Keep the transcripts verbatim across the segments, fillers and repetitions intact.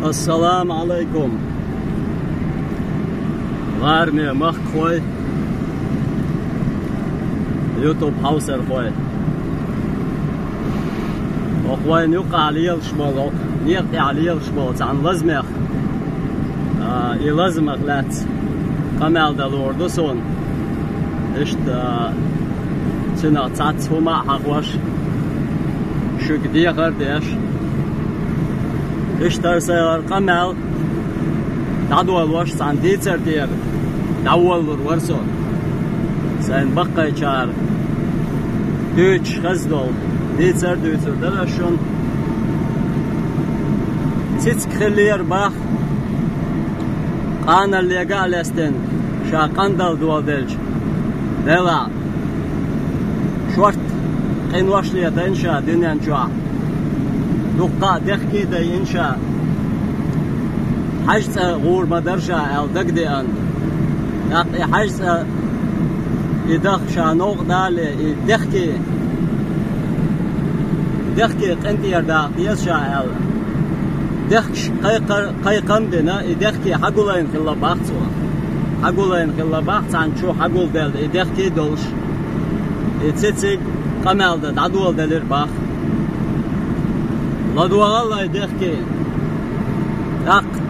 Ассаламу Ӏалайкум, лараме махкахой, YouTube хьовсархой. Оха вайна юкъахь лелаш болу, оха некъа тӀехь лелаш болу цхьана лазамех, а, и лазамах лаьцна къамел дан луур ду суна. Иштта, а, цуьнах цхьацца хӀума а хьахош, шуьга дехар а деш. Иштта хӀара сайн къамел дӀадолош цхьана дийцар тӀера дӀаволалур вара со. Сайн баккхайчара дуьйцуш хезна долу дийцар а дуьйцур дара ас шуна. Цициг хиллера боху, къаналлега а лестина, ша къандала доладелча делахь, шорта къинош летийна ша дуьнен чохь. Дуккха а дехке а дайина ша. Хьаьжа цӀа гӀур ма дара ша аьлла дагадеана. ТӀаккха и хьаьжа цӀа, и даха ша новкъа далале, и дехке, дехке къинтӀера даха деза ша аьлла, дехкаш кхайкхар-, кхайкхам а бина, и дехке хьагулайна хилла боху цо. Хьагулайна хилла боху, цхьана чу хьагулделла, и дехке а долуш, и цициг къамел дан дӀадоладелира боху. ЛадогӀал и дехке. ТӀаккха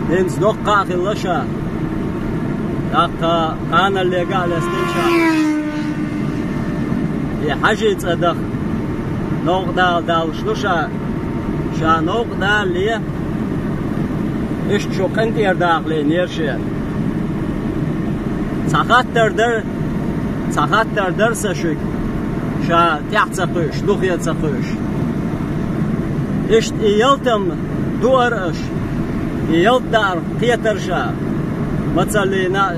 хӀинца доккха а хилла ша. ТӀаккха къаналлега а лестина ша. И хьаьжа цӀа даха новкъа дала далуш ду ша. Ша новкъа далале, иштта шу къинтӀера дахалийнера шена. Цхьа хаттар дара, цхьа хаттар дара сан шуьга, ша тӀаьхьа ца кхуьуш, духе ца кхуьуш. Иштта и ялтам дуара аша, и ялта даар кхетара ша, мацаллина а,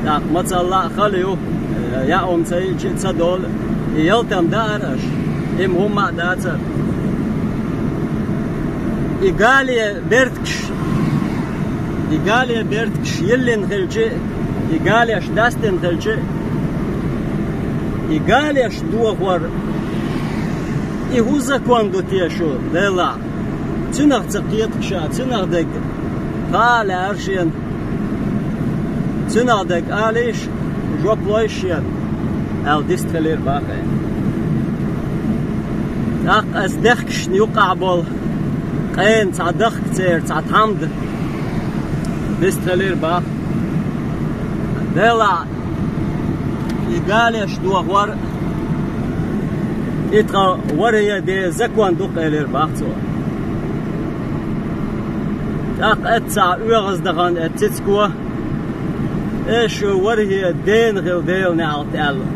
тӀаккха мацалла а хала ю, яа хӀума ца йиъча а ца долу, и ялтам даар аша, и ма хӀумма а дацара. И гали берт- И гали берташ йиллина хилча, и галеш дастина хилча, и галеш дохор, и хӀун закон ду те шу, Делахь? Цуьнах ца кхеташ ша, цуьнах дерг кхаа лаьара шена, цуьнах дерг алийша, жоп лойша шена, аьлла дист хилира боху. ТӀаккха аса дехкашна юкъахь болу къена цхьа дахка церан цхьа тхьамда вистхилира боху. Делахь, и галеш дохор, и тхан ворхӀе ден закон ду-кх, элира боху цо. ТӀаккха эццахь оьгӀаздахана эццицко, э, шу ворхӀе дена хила Делан неӀалт аьлла,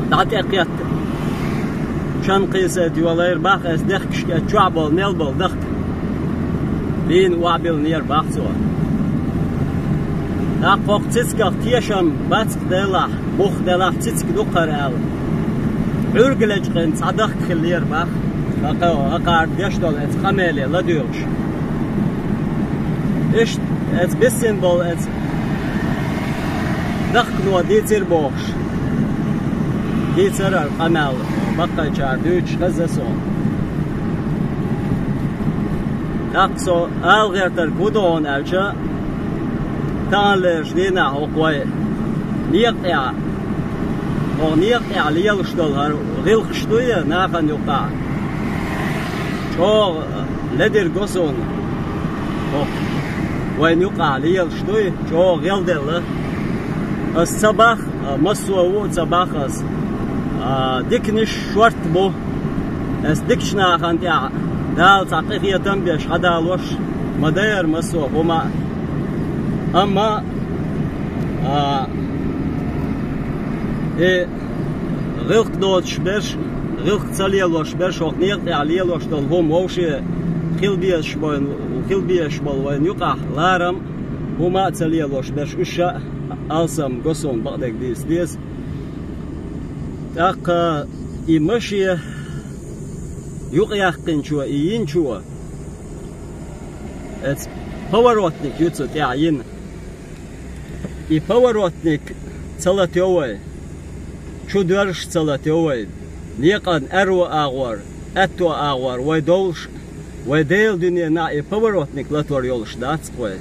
дӀатӀекхетта, чан кхийсайта йолайра боху аса дехкашка, чохь болу мел болу дахка. Дийна охьабиллинера боху цо. ТӀаккха хӀокху цицигах тешам бац-кх, Делахь, бух делахь цициг ду-кх хӀара аьлла, Ӏуьрга лечкъина цхьа дахка хиллера боху, хӀокхара деш долу эцу къамеле ладоьгӀуш. Иштта эцу биссина болу эцу дахкано дийцира бохуш, дийцира хӀара къамел, баккхайчара дуьйцуш хезна суна. ТӀаккха со ала гӀертарг хӀун ду хьуна аьлча, таханлерчу дийнахь хӀокху вай некъа тӀехь, хӀокху некъа тӀехь лелаш долу хӀара гӀиллакхаш дуй нахана юкъахь, чӀогӀа ледирг го суна хӀокху вайна юкъахь лелаш дуй, чӀогӀа гӀелделла. Ас ца бах, а, массо а ву а ца бах ас, а, диканаш шорта бу. Ас дикачу нахана тӀехь Дала цхьа къинхетам а беш хьадалош ма дара массо а хӀума а. Амма, а, и гӀиллакх доцуш берш, гӀиллакх ца лелош берш, хӀокху некъа тӀехь лелош долу хӀума вовше хила безаш вайн, хила безаш болу вайн юкъахь ларам, хӀума а ца лелош берш, уьш а алсам го суна бакъдерг дийца деза. ТӀаккха и машен юкъаяьккхинчо, и йинчо, эцу поворотник ю цу тӀехь йина. И поворотник ца латайо вай, чу доьрзуш ца латайо вай, некъан аьрру агӀор, аьтту агӀор вай довлуш Вай Делан дуьненахь и поворотник латор йолуш дац-кх вай.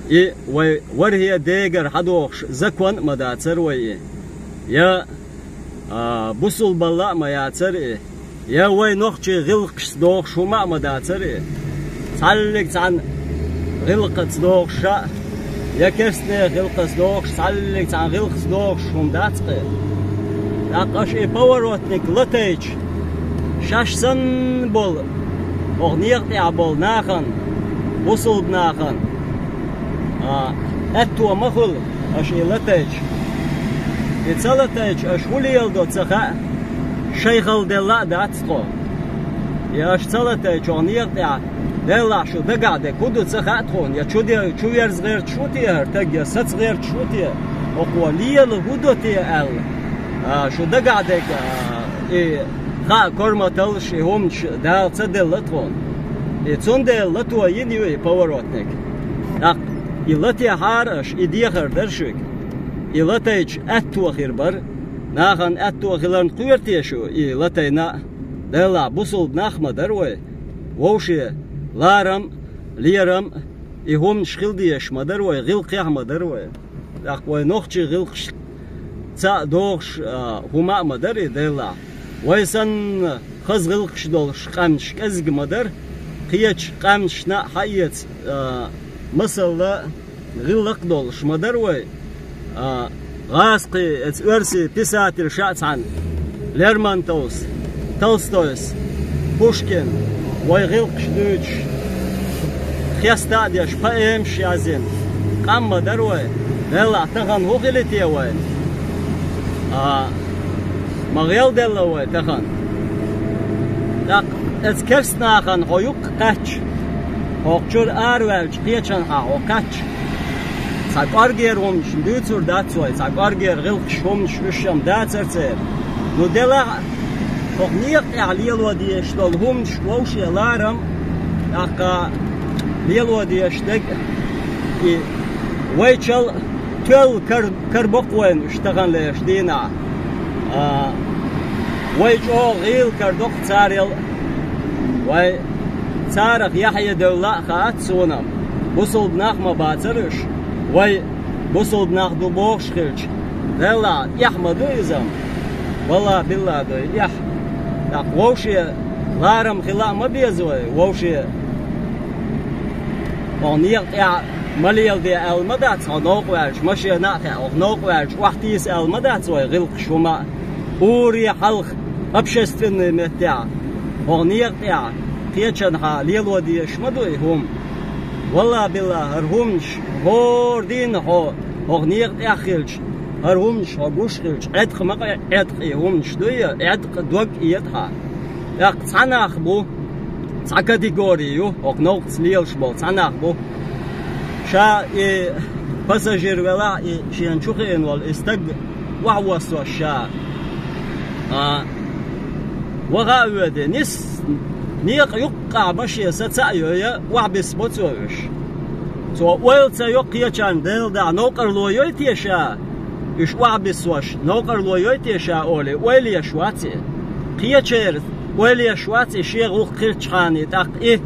И вай ворхӀе дегара хьадохуш закон а ма дацара вай и. Я, а, бусулбалла а ма яцара и. Я вай нохчийн гӀиллакхашца дохуш хӀума а ма дацара и. Цхьаллиг цхьана гӀиллакхаца дохуш а, я керстанех гӀиллакхаца дохуш, цхьаллиг цхьана гӀиллакхаца дохуш хӀума дац-кх и. ТӀаккха аша и поворотник латайча, шаьш санна болу, хӀокху некъа тӀехь болу нахана, бусулба нахана, а, аьтто ма хуьлу аша и латайча. И ца латайча, аша хӀун леладо ца хаьа, шайн хала делла а дац тхо. И аша ца латайча, хӀокху некъа тӀехь, деллахь, шу дагахь дерг хӀун ду ца хаьа тхуна, я чу де-, чу верза гӀерташ ву те хӀара таг, я саца гӀерташ ву те, хӀокхо лела хӀун до те аьлла, а, шу дагахь дерг, а, и хаа корматаллаш, и хӀуманаш Дала ца делла тхуна. И цундела лато йина ю и поворотник. ТӀаккха и латехьара аша, и дехар дара шуьга. И латайча аьтто хир бара. Нахана аьтто хиларна кхоьру те шу и латайна а? Деллахь, бусулба нах ма дара вай. Вовше ларам а, лерам а, и хӀуманаш хила дезаш ма дара вай, гӀиллакхехь а ма дара вай. ТӀаккха вай нохчийн гӀиллакхашца а дохуш, а, хӀума а ма дара и, деллахь. Вай санна хаза гӀиллакхаш долуш къаьмнаш кӀезиг ма дара, кхечу къаьмнашна а хьаэца, а, масалла, гӀиллакх а долуш ма дара вай. А, гӀазкхи, эца оьрсийн писательша а цхьаьна, Лермонтовс, Толстойс, Пушкин, вай гӀиллакхаш дуьйцуш, хеста а деш, поэмаш язйина къам ма дара вай. Деллахь, тахана хӀун хили те вайна? А, ма гӀелделла вай тахана. ТӀаккха эца керстанахана хьо юккъе кхаьчча, хӀокху чуьра араваьллачу кхечанхьа хьо кхаьчча, цхьа кӀоргера хӀуманаш дуьйцур дац вай, цхьа кӀоргера гӀиллакхаш, хӀуманаш, уьш-м дацара церан. Ну, делахь а, хӀокху некъа тӀехь лело дезаш долу хӀуманаш, вовше ларам а, тӀаккха лело дезаш дерг а, и вайчал а тоьлла кар-, карабо-кх вайна уьш таханлерчу дийнахь. А, вай чӀогӀа гӀийла карадо-кх царел а. Вай царах яхье девлла а хаьа суна-м. Бусулба нах ма бацара уьш. Вай бусулба нах ду бохуш хилча, деллахь, эхь ма ду иза-м. Валла-билла ду и эхь. ТӀаккха вовше ларам хила а ма беза вай, вовше. Хьо некъа тӀехь ма леладе аьлла ма дац, хьо новкъа ваьлча, машена а хаьа, хьо новкъа ваьлча, охьатийса аьлла ма дац вай гӀиллакхаш хӀума а. Уре хьалха общественный меттехь, хьо некъа тӀехь, кхечанхьа лело дезаш ма ду и хӀума. Валла-билла, хӀара хӀуманаш хӀора дийнахь хьо хӀокху некъа тӀехь хилча, хӀара хӀуманаш хьо гуш хилча, Ӏеткъа ма къе-, Ӏеткъа и хӀуманаш дуй, Ӏеткъа дог а эта хьан. ТӀаккха цхьа нах бу, цхьа категори ю, хӀокху новкъаца лелаш болу цхьа нах бу. Ша и пассажир велахь, и шена чу хиъна волу и стаг охьавоссош ша. А, ваха а воьду, нис, некъа юккъехь машен саца а йой, охьабиссабо цо уьш. Цо ойла ца йо кхечарна, Делан дуьхьа, новкъарло йой те ша? Уьш охьабиссош, новкъарло йой те ша олий, ойла еш вац и. Кхечеран ойла еш вац и, шен гӀуллакх хилчхьана, тӀаккха и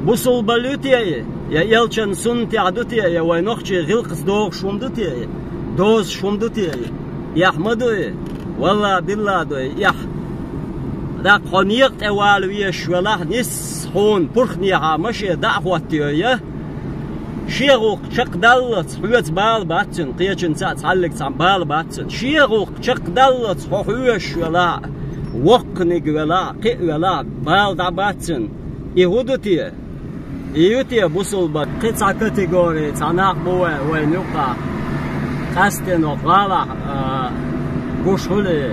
бусулбалла ю те и, я элчан суннатехь ду те, я вай нохчийн гӀиллакхаца догӀуш хӀума ду те и, дозуш хӀума ду те и? Эхь ма ду и. Валла-билла ду и эхь. ТӀаккха хьо некъа тӀе вала везаш велахь, нис, хьуна пурхнехьа машен дӀа а хӀоттайой, шен гӀуллакх чекхдаллалц хьоьца бала бац цуьнан, кхечуьнца а цхьаллиг цхьаьна бала бац цуьнан. Шен гӀуллакх чекхдаллалц хьо хьоьжуш велахь а, воккханиг велахь а, кхиъ велахь а, бала дӀа бац цуьнан. И хӀун ду те? И ю те бусулба? Кхин цхьа категори, цхьа нах бу вай, вайна юккъахь. Къаьсттина гӀалахь, а, гуш хуьлий,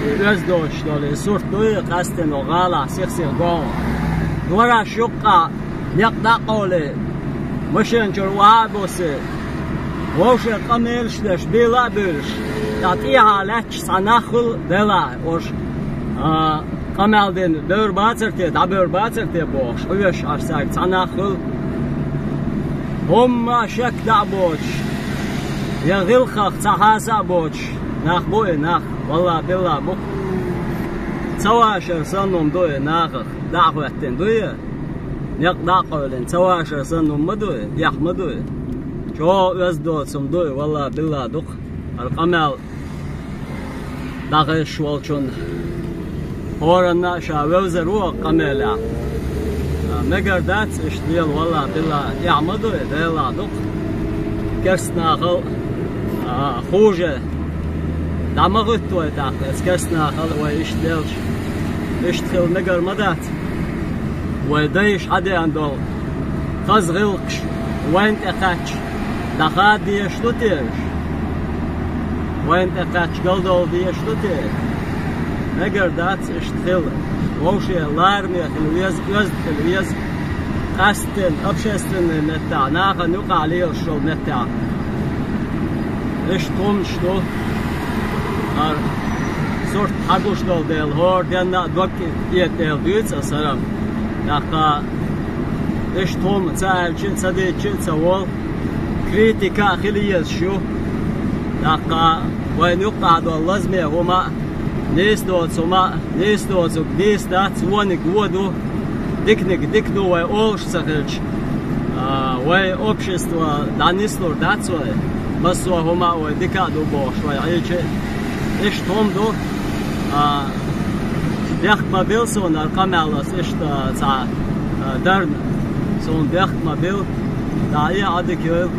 и оьзда доцуш долу и сурт дуй, къаьсттина гӀалахь сих-сиха гӀо. Двораш юккъахь некъ дӀа а къовлий, машен чуьра охьа а буссий, вовшех къамелаш а деш, бийла а буьйлуш, ткъа тӀехьа лаьтташ цхьа нах хуьлу, делахь, ош, а, къамел дина бевр бацар те, дӀабевр бацар те бохуш, хьоьжуш Ӏаш цаьрга цхьа нах хуьлу. ХӀумма а шек дӀа а боцуш, я гӀиллакхах цхьа хьаса а боцуш нах бу и нах, валла-билла бу-кх. Ца вашар санна хӀума ду и нахах дӀа а хӀоьттина ду и? Некъ дӀа а къевлина, ца вашар санна хӀума ма ду и, эхь ма ду и? ЧӀогӀа оьзда доцу хӀума ду и, валлахӀи-биллахӀи, дукха. ХӀара къамел дӀахезаш волчунна хӀоранна а ша вевзар ву хӀокху къамелехь. А, мегар дац иштта лела, валлахӀи-биллахӀи, эхь ма ду и, Делан дуьхьа. Керстанахал а, хуже дӀа ма хӀуьтту вай тӀаккха, эцу керстанахал а вай иштта делча, иштта хила мегар ма дац. Вай дайша хьадеана долу хаза гӀиллакхаш вайна тӀе кхаьчча, дӀахада дезаш ду те уьш? Вайна тӀе кхаьчча, галдовла дезаш ду те? Мегар дац иштта хила. Вовше лараме хила веза, оьзда хила веза. Къаьсттина, общественный меттехь, нахана юкъахь лелаш йолу меттехь. Иштта хӀуманаш ду. ХӀара сурт хьагуш долу дела, хӀора денна а дог кӀе-, кӀета дела дуьйцу аса хӀара. ТӀаккха иштта хӀума ца аьлча а, ца дийцча а ца волу. Критика а хила езаш ю. ТӀаккха вайна юккъахь долу лазаме хӀума а, нийса доцу хӀума а, нийса доцург нийса дац, вониг вон ду, диканиг дика ду вай олуш ца хилча, а, вай общество дӀанислур дац вай, массо а хӀума а вай дика а ду бохуш вай Ӏийча а. Иштта хӀума ду, а, бехк ма билла суна хӀара къамел аса иштта цхьа, а, дарна. Суна бехк ма билла, дӀа а Ӏа дика йойла.